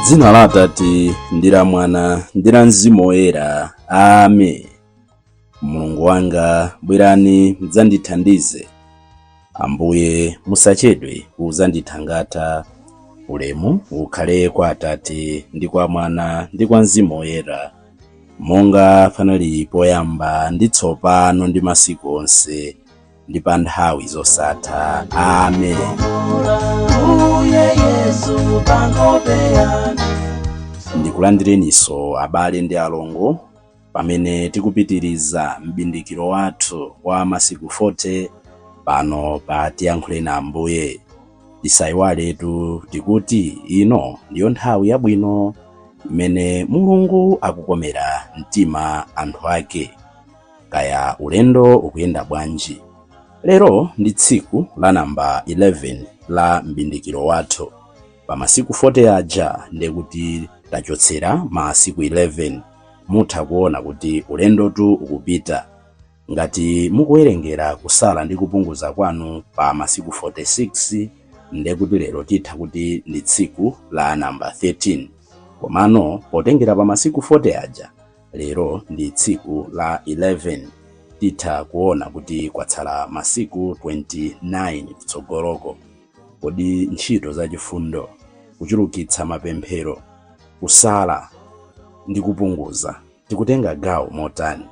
M'dzina la Atate ndi la Mwana ndi la Mzimu Woyera. Amen. Mulungu wanga, bwerani mudzandithandize. Ambuye, musachedwe kudzandithangata. Ulemu ukhale kwa Atate ndi kwa Mwana ndi kwa Mzimu Woyera, monga panali poyamba ndi tsopano ndi masiku onse ndi pa nthawi zosatha. Amen. Mbuye Yesu pankhope yanu. Ndikulandireninso abale ndi alongo pamene tikupitiriza m'bindikiro wathu wa masiku 40 pano pa Tiyankhuleni Ambuye. Tisayiwaletu tikuti ino ndiyo nthawi yabwino imene Mulungu akukomera mtima anthu ake. Kaya ulendo ukuyenda bwanji? Lero ndi tsiku la namba 11 la m'bindikiro wathu. Pa masiku 40 aja ndekuti tachotsera masiku 11. Mutha kuona kuti ulendotu ukupita. Ngati mukuwerengera kusala ndi kupunguza kwanu pa masiku 46, ndekuti lero titha kuti ndi tsiku la namba 13. Komano potengera pa masiku 40 aja, lero ndi tsiku la 11. Titha kuona kuti kwatsala masiku 29 kutsogoloko. Kodi ntchito zachifundo, kuchulukitsa mapemphero, kusala ndi kupunguza tikutenga gawo motani?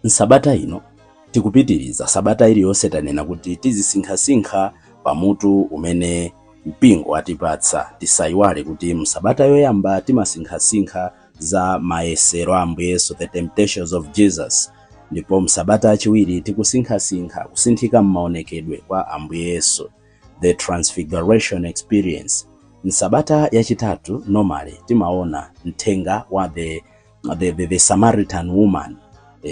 Nsabata ino tikupitiriza. Sabata iliyonse tanena kuti tizisinkhasinkha pamutu umene mpingo watipatsa. Tisayiwale kuti msabata yoyamba timasinkhasinkha za mayesero a Ambuye Yesu, the temptations of Jesus, ndipo msabata yachiwiri tikusinkhasinkha kusinthika m'maonekedwe kwa Ambuye Yesu, the transfiguration experience. Msabata yachitatu normally timaona mthenga wa the Samaritan woman.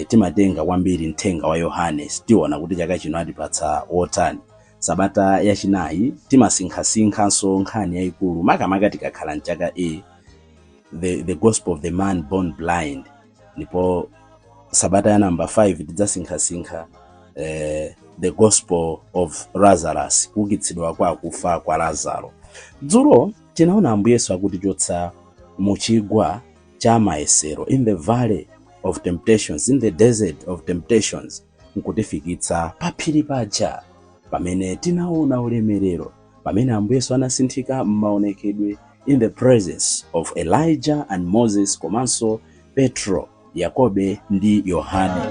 Timatenga kwambiri mthenga wa Yohane. Tiona kuti chaka chino atipatsa wotani. Sabata yachinayi timasinkhasinkhanso nkhani yayikulu, makamaka tikakhala mchaka A, the gospel of the man born blind. Ndipo sabata ya namba 5 tidzasinkhasinkha the gospel of Lazarus, kuukitsidwa kwa akufa kwa Lazaro. Dzulo tinaona Ambuye Yesu akutichotsa muchigwa cha mayesero, in the valley of temptations, in the desert of temptations, nkutifikitsa pa phiri paja pamene tinaona ulemerero, pamene Ambuye Yesu anasinthika m'maonekedwe in the presence of Elijah and Moses, komanso Petro, Yakobe ndi Yohane.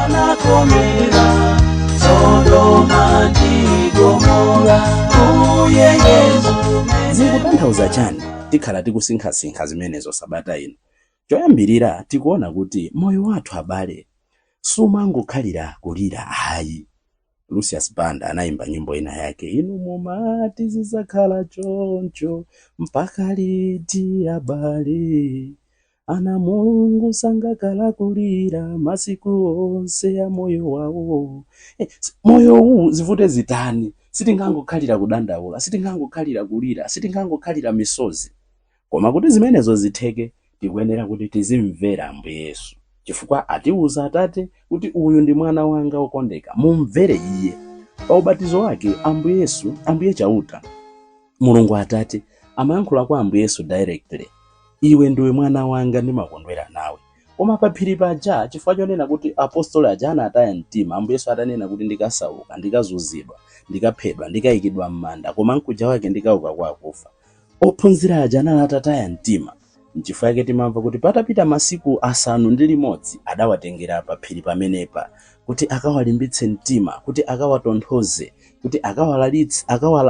Anakomera Sodoma ndi Gomora. Mbuye Yesu. Zikutanthauza chani? Tikhala tikusinkhasinkha zimenezo sabata ino. Choyambirira, tikuona kuti moyo wathu, abale, sumangokhalira kulira ayi. Lucius Banda anayimba nyimbo ina yake, "Inu mumati zizakhala choncho mpaka liti abale? Ana Mulungu sangakhala kulira masiku onse ya moyo wawo." Moyo uwu, zivute zitani, sitingangokhalira kudandaula, sitingangokhalira kulira, sitingangokhalira misozi. Koma kuti zimenezo zitheke, tikuyenera kuti tizimvera Ambuye Yesu, chifukwa atiwuza Atate kuti, "Uyu ndi mwana wanga wokondeka, mumvere iye." Pa ubatizo wake Ambuye Yesu, Ambuye Chauta Mulungu Atate amayankhula kwa Ambuye Yesu directly, "Iwe ndiwe mwana wanga, ndimakondwera nawe." Koma pa phiri paja, chifukwa chonena kuti apostoli aja anataya mtima, Ambuye Yesu atanena kuti, "Ndikasauka, ndikazunzidwa, ndikaphedwa, ndikayikidwa m'manda, koma mkuja wake ndikauka kwa akufa," ophunzira aja anali atataya mtima. Nchifukwa chake timamva kuti patapita masiku 6 adawatengera pa phiri pamenepa kuti akawalimbitse mtima, kuti akawatonthoze, kuti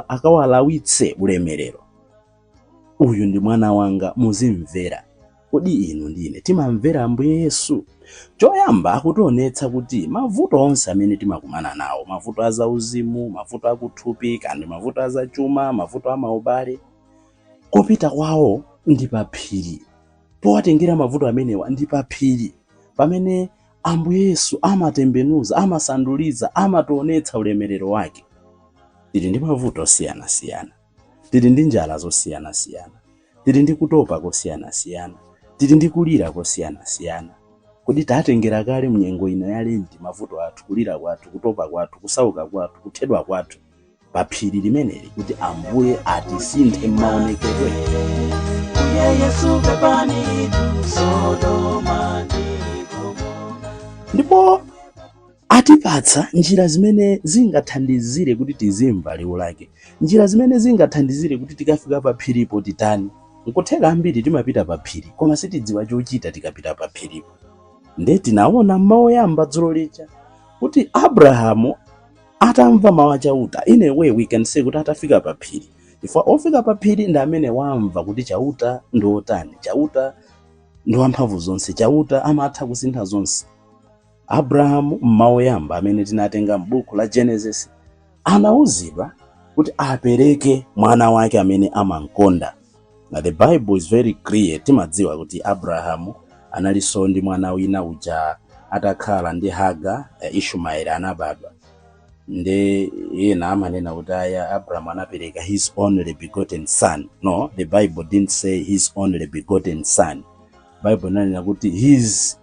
akawalawitse ulemerero. "Uyu ndi mwana wanga, muzimvera." Kodi inu ndine timamvera Ambuye Yesu? Choyamba, akutionetsa kuti mavuto onse amene timakumana nawo, mavuto azauzimu, mavuto akuthupi, kandi mavuto azachuma, mavuto amaubale, kopita kwawo ndi pa phiri. Powatengera mavuto amenewa ndi pa phiri pamene Ambuye Yesu amatembenuza, amasanduliza, amationetsa ulemerero wake. Tili ndi mavuto osiyanasiyana, tili ndi njala zosiyanasiyana, tili ndi kutopa kosiyanasiyana, tili ndi kulira kosiyanasiyana. Kodi tatengera kale mnyengo ino ya Lenti mavuto athu, kulira kwathu, kutopa kwathu, kusauka kwathu, kuthedwa kwathu pa phiri limeneli kuti Ambuye atisinthe m'maonekedwe? Mbuye Yesu pepanitu, Sodoma ndi Gomora. Ndipo atipatsa njira zimene zingathandizire kuti tizimva liwu lake, njira zimene zingathandizire kuti tikafika pa phiripo titani. Nkutheka ambiri timapita pa phiri koma sitidziwa chochita tikapita pa phiripo. Nde tinaona mmawu oyamba dzulo lija kuti Abrahamu atamva mawu aChauta, in a way we can say kuti atafika pa phiri, chifukwa ofika pa phiri ndi amene wamva kuti Chauta ndi otani, Chauta ndi wamphamvu zonse, Chauta amatha kusintha zonse. Abrahamu mmawu oyamba amene tinatenga m'buku la Genesis anawuzidwa kuti apereke mwana wake amene amamkonda. Now the Bible is very clear. Timadziwa kuti Abrahamu analinso ndi mwana wina uja atakhala ndi Haga, Ishumaeli anabadwa. Nde ena amanena kuti aya, Abrahamu anapereka his only begotten son. No, the Bible didn't say his only begotten son. Bible inanena kuti his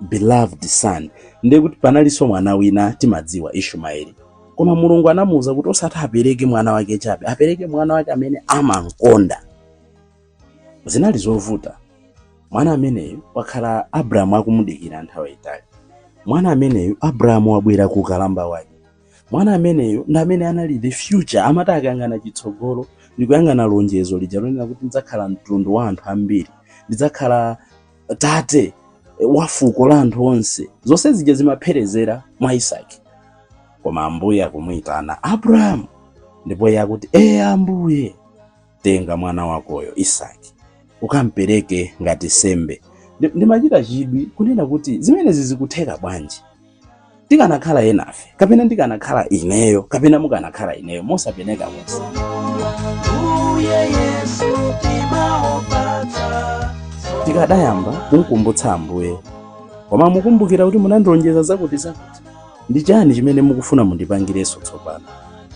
beloved son. Ndiye kuti panalinso mwana wina, timadziwa Ishumaeli. Koma Mulungu anamuwuza kuti osati apereke mwana wake chabe, apereke mwana wake amene amamkonda. Zinali zovuta. Mwana ameneyu wakhala Abrahamu akumudikira nthawi yayitali. Mwana ameneyu Abrahamu wabwera ku ukalamba wake. Mwana ameneyu ndi amene anali the future. Amati akayang'ana chitsogolo ndikuyang'ana lonjezo lija lonena kuti ndidzakhala mtundu wa anthu ambiri, ndidzakhala tate wa fuko la anthu onse, zonse zija zimapherezera mwa Isaki. Koma Ambuye akumuyitana Abrahamu, ndipo iye akuti, "Ee Ambuye." "Tenga mwana wakoyo Isaki ukampereke ngati sembe." Ndimachita chidwi kunena kuti zimenezi zikutheka bwanji? Tikanakhala enafe, kapena ndikanakhala ineyo, kapena mukanakhala ineyo, mosapeneka konse, Mbuye Yesu timaopatsa. tikadayamba kumkumbutsa Ambuye, "Koma mukumbukira kuti munandilonjeza zakuti zakuti? Ndi chani chimene mukufuna mundipangirenso tsopano?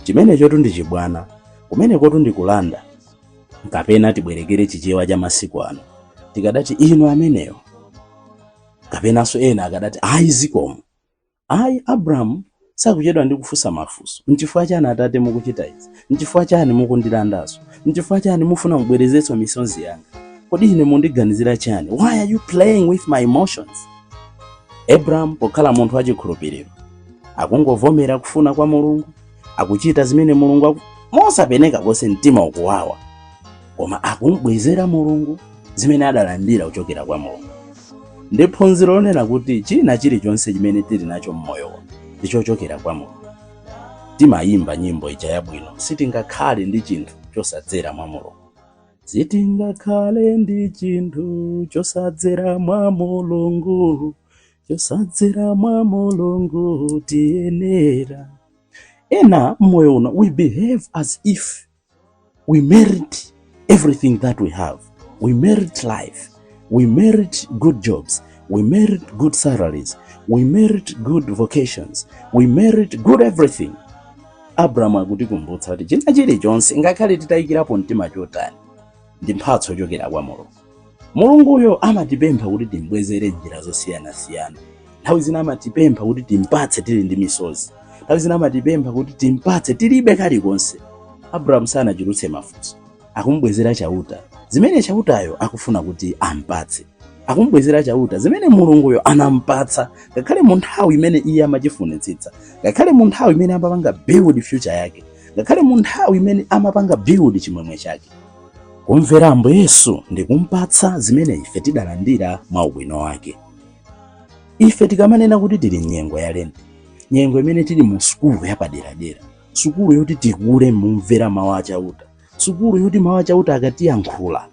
Chimenechotu ndi chibwana, kumenekotu ndikulanda." Kapena tibwerekere Chichewa cha masiku ano, tikadati, "Inu ameneyo," kapenanso ena akadati, "Ayi, zikomo." Ayi, Abrahamu sakuchedwa ndi kufunsa mafunso. "Nchifukwa chani, Atate, mukuchita izi? Nchifukwa chani mukundilandanso? Nchifukwa chani mufuna mubwerezetso misonzi yanga? Kodi ine mundiganizira chani? Why are you playing with my emotions?" Abraham pokhala munthu wachikhulupiriro akungovomera kufuna kwa Mulungu, akuchita zimene Mulungu mosapeneka konse. Mtima ukuwawa, koma akumbwezera Mulungu zimene adalandira kuchokera kwa Mulungu. Ndi phunziro lonena kuti china chilichonse chimene tili nacho mmoyowo ndi chochokera kwa Mulungu. Timayimba nyimbo ija yabwino, "Sitingakhale ndi chinthu chosadzera mwa Mulungu." Sitingakhale ndi chinthu chosadzera mwa Mulungu, chosadzera mwa Mulungu tiyenera. Ena mmoyo uno we behave as if we merit everything that we have. We merit life, we merit good jobs, we merit good salaries, we merit good vocations, we merit good everything. Abrahamu akutikumbutsa kuti china chilichonse, ngakhale titayikirapo mtima chotani, ndi mphatso yochokera kwa Mulungu. Mulunguyo amatipempha kuti timbwezere njira zosiyanasiyana. Nthawi zina amatipempha kuti timpatse tili ndi misozi, nthawi zina amatipempha kuti timpatse tilibe kalikonse. Abrahamu sanachulutse mafunso. Akumbwezera Chauta zimene Chautayo akufuna kuti ampatse, akumbwezera Chauta zimene Mulunguyo anampatsa, ngakhale mu nthawi imene iye amachifunitsitsa, ngakhale mu nthawi imene amapanga build future yake, ngakhale mu nthawi imene amapanga build chimwemwe chake. Kumvera Ambuye Yesu ndi kumpatsa zimene ife tidalandira mwa ubwino wake. Ife tikamanena kuti tili mnyengo ya Lent, nyengo imene tili mu sukulu yapaderadera, sukulu yoti tikule mumvera mawu aChauta, sukulu yoti mawu aChauta akatiyankhula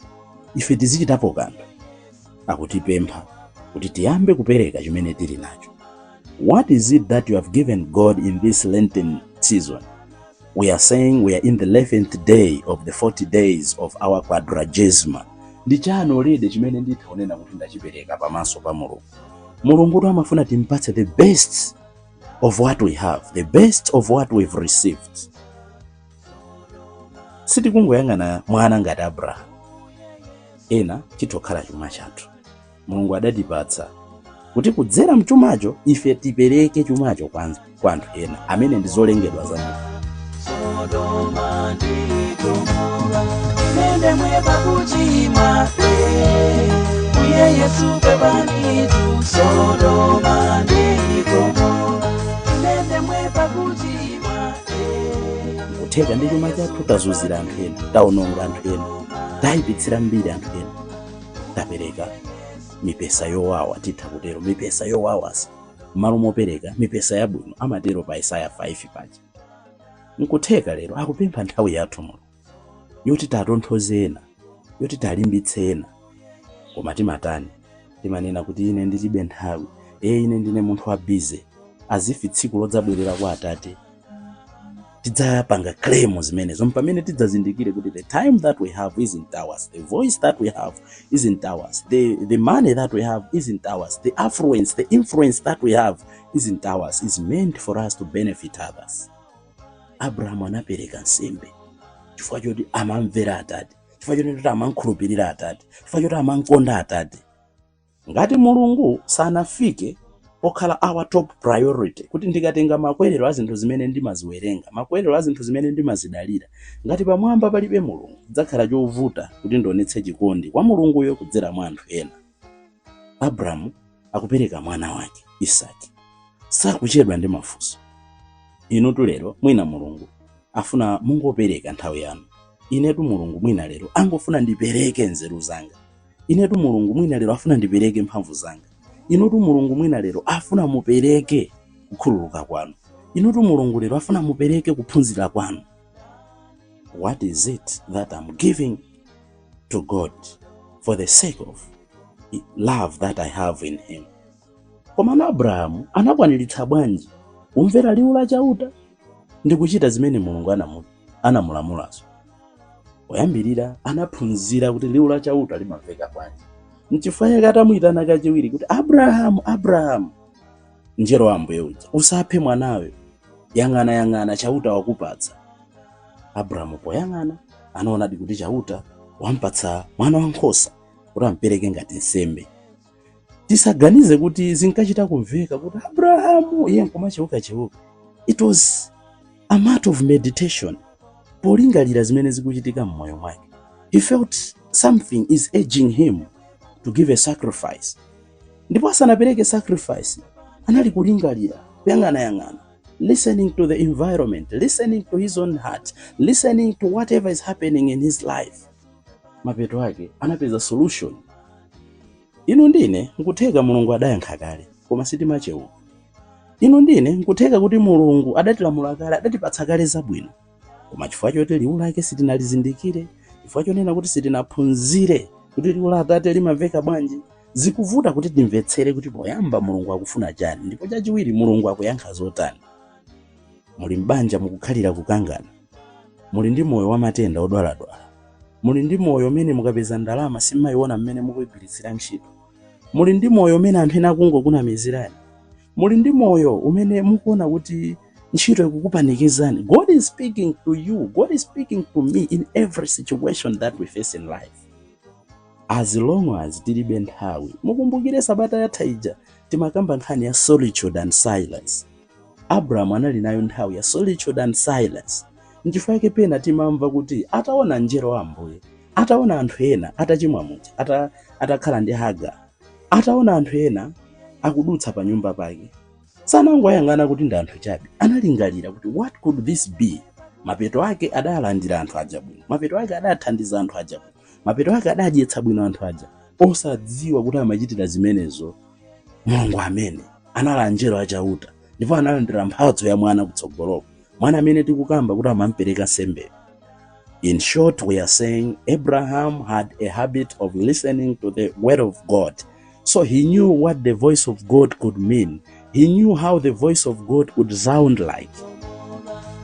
ife tizichitapo kanthu, akutipempha kuti tiyambe kupereka chimene tili nacho. What is it that you have given God in this Lenten season? We are saying we are in the 11th day of the 40 days of our Quadragesima. Ndi chani already chimene nditha kunena kuti ndachipereka pamaso pa Mulungu? Mulungutu amafuna timpatse the best of what we have, the best of what we've received. Sitikungoyang'ana mwana ngati Abrahamu. Ena chitokhala chuma chathu. Mulungu adatipatsa kuti kudzera mchumacho ife tipereke chumacho kwa anthu ena amene ndi zolengedwa za Mulungu. Sodoma ndi Gomora. Ine ndemwe pakuchimwa, Mbuye Yesu pepanitu, Sodoma ndi Gomora. Ine ndemwe pakuchimwa. Kutheka ndi chuma chathu tazunzira anthu ena, taononga anthu ena, tayipitsira mbiri anthu ena, tapereka mipesa yowawa, titha kutero mipesa yowawasa m'malo mopereka mipesa yabwino, amatero pa Isaya 5 paja. Nkutheka lero akupempha nthawi yathu Mulungu yoti tatonthoze ena, yoti talimbitse ena, koma timatani? Timanena kuti ine ndilibe nthawi, ine ndine munthu wa busy. Azifi tsiku lodzabwerera kwa Atate tidzapanga claim zimenezo, pamene tidzazindikire kuti the time that we have isn't ours, the voice that we have isn't ours, the money that we have isn't ours, the affluence, the influence that we have isn't ours, is meant for us to benefit others. Abrahamu anapereka nsembe chifukwa choti amamvera Atate, chifukwa choti amankhulupirira Atate, chifukwa choti amankonda Atate. Ngati Mulungu sanafike pokhala our top priority, kuti ndikatenga makwerero a zinthu zimene ndimaziwerenga, makwerero a zinthu zimene ndimazidalira, ngati pamwamba palibe Mulungu, chidzakhala chovuta kuti ndionetse chikondi kwa Mulunguyo kudzera mwa anthu ena. Abrahamu akupereka mwana wake Isaki, sakuchedwa ndi mafunso. Inutu lero mwina Mulungu afuna mungopereka nthawi yanu. Inetu Mulungu mwina lero angofuna ndipereke nzeru zanga. Inetu Mulungu mwina lero afuna ndipereke mphamvu zanga. Inutu Mulungu mwina lero afuna mupereke kukhululuka kwanu. Inutu Mulungu lero afuna mupereke kuphunzira kwanu. What is it that I'm giving to God for the sake of love that I have in him? Koma na Abrahamu anakwaniritsa bwanji kumvera liwu la Chauta ndi kuchita zimene Mulungu anamulamulazo? Poyambirira anaphunzira kuti liwu la Chauta limamveka bwanji. Nchifukwa chake atamuyitana kachiwiri kuti Abrahamu, Abrahamu, mngelo wa Ambuye uja, usaphe mwanawe, yang'ana, yang'ana, Chauta wakupatsa. Abrahamu poyang'ana anaonadi kuti Chauta wampatsa mwana wankhosa kuti ampereke ngati nsembe. Tisaganize kuti zinkachita kumveka kuti Abrahamu iye nkumachewukachewuka. It was a matter of meditation, polingalira zimene zikuchitika m'moyo mwake. He felt something is urging him to give a sacrifice, ndipo asanapereke sacrifice anali kulingalira, kuyang'anayang'ana, listening to the environment, listening to his own heart, listening to whatever is happening in his life. Mapeto ake anapeza solution. Inu ndine nkutheka Mulungu adayankha kale, koma sitimachewuka. Inu ndine nkutheka kuti Mulungu adatilamula kale, adatipatsa kale zabwino, koma chifukwa choti liwu lake sitinalizindikire, chifukwa chonena kuti sitinaphunzire kuti liwu la Atate limamveka bwanji, zikuvuta kuti timvetsere kuti poyamba Mulungu akufuna chani, ndipo chachiwiri Mulungu akuyankha zotani. Muli m'banja mukukhalira kukangana, muli ndi moyo wa matenda odwaladwala, muli ndi moyo umene mukapeza ndalama simmayiona mmene mukuyigwiritsira ntchito, muli ndi moyo umene anthu ena akungokunamizirani, muli ndi moyo umene mukuona kuti ntchito ikukupanikizani. God is speaking to you, God is speaking to me in every situation that we face in life, as long as tilibe nthawi. Mukumbukire sabata yatha ija timakamba nkhani ya solitude and silence. Abrahamu anali nayo nthawi ya solitude and silence. Nchifukwa chake pena timamva kuti ataona mngelo wa Ambuye, ataona anthu ena atachimwa muja, atakhala ndi Hagar, ataona anthu ena akudutsa pa nyumba pake, sanangoyang'ana kuti ndi anthu chabe, analingalira kuti what could this be? Mapeto ake adalandira anthu aja bwino, mapeto ake adathandiza anthu aja bwino, mapeto ake adadyetsa bwino anthu aja, osadziwa kuti amachitira zimenezo Mulungu amene anali angelo achauta. Ndipo analandira mphatso ya mwana kutsogoloko, mwana amene tikukamba kuti amampereka nsembe. In short, we are saying Abraham had a habit of listening to the word of God, so he knew what the voice of God could mean. He knew how the voice of God could sound like.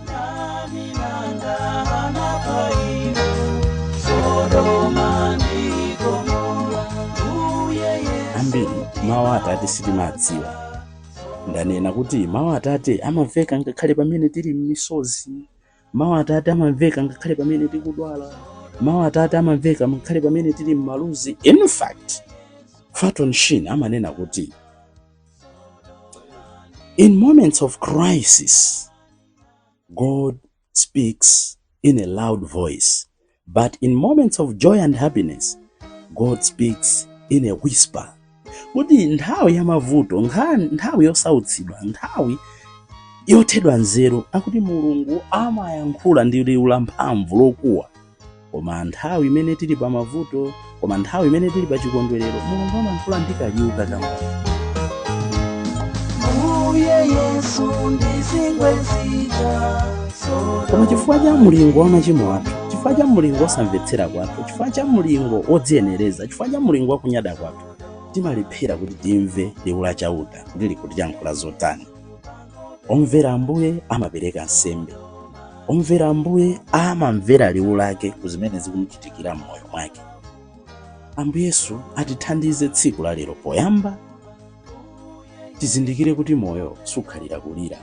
Nani nanga anapha inu, Sodoma ndi Gomora, Mbuye Yesu. Ambiri mawu Atate sitimadziwa. Ndanena kuti mawu Atate amamveka ngakhale pamene tili m'misozi, mawu Atate amamveka ngakhale pamene tikudwala, mawu Atate amamveka ngakhale pamene tili m'maluzi. In fact, Fulton Sheen amanena kuti in moments of crisis God speaks in a loud voice. But in moments of joy and happiness, God speaks in a whisper. Kuti nthawi ya mavuto, nthawi yosautsidwa, nthawi yothedwa nzeru, akuti Mulungu amayankhula ndi liwu la mphamvu lokuwa. Koma nthawi imene tili pa mavuto, koma nthawi imene tili pa chikondwerero, Mulungu amayankhula ndi kaliwu kakang'ono. Mbuye Yesu ndizingwezija. Koma chifukwa cha mlingo wa machimo athu, chifukwa cha mlingo wosamvetsera kwathu, chifukwa cha mlingo wodziyenereza, chifukwa cha mlingo wa kunyada kwathu, timalephera kuti timve liwu la Chauta kuti likutiyankhula zotani. Omvera Ambuye amapereka nsembe. Omvera Ambuye amamvera liwu lake ku zimene zikumuchitikira m'moyo mwake. Ambuye Yesu atithandize tsiku la lero. Poyamba tizindikire kuti moyo sukhalira kulira.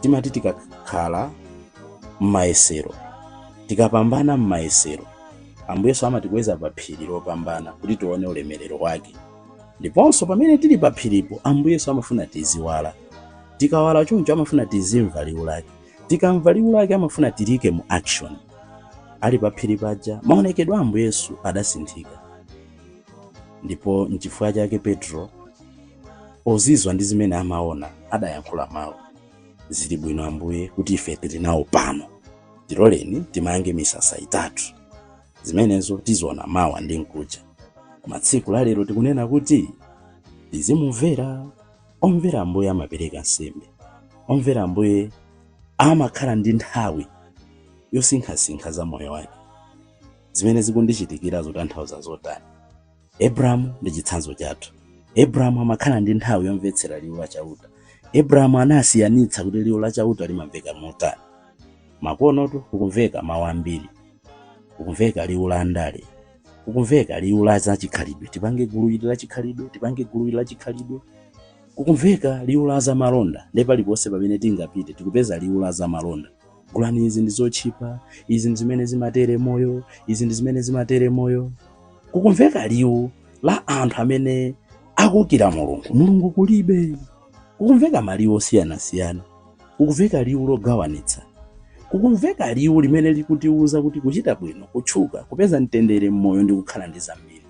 Timati tikakhala m'mayesero, tikapambana m'mayesero, Ambuye Yesu amatikweza pa phiri lopambana kuti tione ulemerero wake. Ndiponso pamene tili pa phiripo, Ambuye Yesu amafuna tiziwala. Tikawala choncho, amafuna tizimva liwu lake. Tikamva liwu lake, amafuna tilike mu action. Ali pa phiri paja, maonekedwe a Ambuye Yesu adasinthika, ndipo nchifukwa chake Petro, pozizwa ndi zimene amaona, adayankhula mawu, "Zili bwino, Ambuye, kuti ife tili nawo pano. Tiloleni timange misasa itatu." Zimenezo tiziona mawa ndi mkucha, koma tsiku la lero tikunena kuti tizimumvera. Omvera Ambuye amapereka nsembe. Omvera Ambuye amakhala ndi nthawi yosinkhasinkha za moyo wake: zimene zikundichitikira zotanthauza zotani? Abrahamu ndi chitsanzo chathu. Abrahamu amakhala ndi nthawi yomvetsera liwu la Chauta. Abrahamu anasiyanitsa kuti liwu la Chauta limamveka motani. Makonotu kukumveka mawu ambiri. Kukumveka liwu la ndale, kukumveka liwu la zachikhalidwe, tipange gulu ili la chikhalidwe, tipange gulu ili la chikhalidwe. Kukumveka liwu la zamalonda, ndi paliponse pamene tingapite tikupeza liwu la zamalonda: gulani izi, ndi zotchipa izi, ndi zimene zimatere moyo izi, ndi zimene zimatere moyo. Kukumveka liwu la anthu amene akukira Mulungu, Mulungu kulibe. Kukumveka maliwu osiyanasiyana. Kukumveka liwu logawanitsa. Kukumveka liwu limene likutiwuza kuti kuchita bwino, kutchuka, kupeza mtendere mmoyo ndi kukhala ndi zambiri.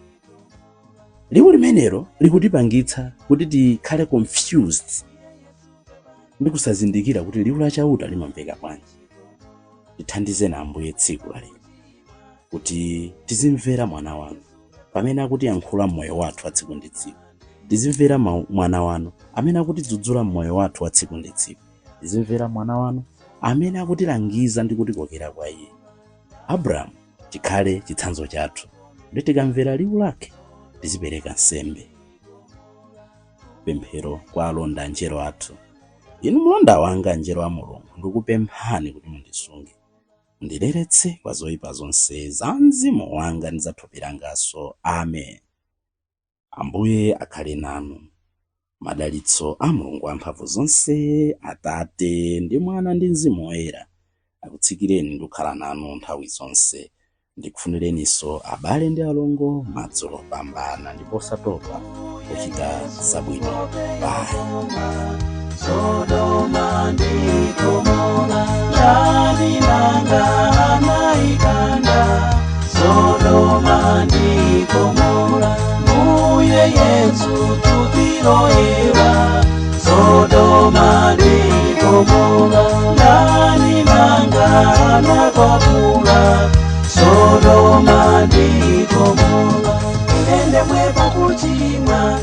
Liwu limenelo likutipangitsa kuti tikhale confused ndi kusazindikira kuti liwu la Chauta limamveka bwanji. Tithandizeni, Ambuye, tsiku la lero kuti tizimvera mwana wanu pamene akutiyankhula mmoyo wathu wa tsiku ndi tsiku. Tizimvera mwana wanu amene akutidzudzula mmoyo wathu wa tsiku ndi tsiku. Tizimvera mwana wanu amene akutilangiza ndi kutikokera kwa iye. Abrahamu chikhale chitsanzo chathu kuti tikamvera liwu lake tizipereka nsembe. Pemphero kwa alonda anjelo athu. Inu mlonda wanga, anjelo a Mulungu, ndikupemphani kuti mundisunge, mundileretse kwa zoyipa zonse za mzimu wanga ndi za thupi langanso. Amen. Ambuye akhale nanu. Madalitso a Mulungu amphamvu zonse, Atate ndi Mwana ndi Mzimu Woyera, akutsikireni ndi kukhala nanu nthawi zonse. Ndikufunireninso, abale ndi alongo, madzulo opambana, ndipo osatopa kuchita zabwino. Bye. Sodoma ndi Gomora, ndani nanga anaikanda Sodoma ndi Gomora. Mbuye Yesu tutiloyera Sodoma ndi Gomora, ndani nanga anakwapula Sodoma ndi Gomora. Ende mwepa kuchimwa.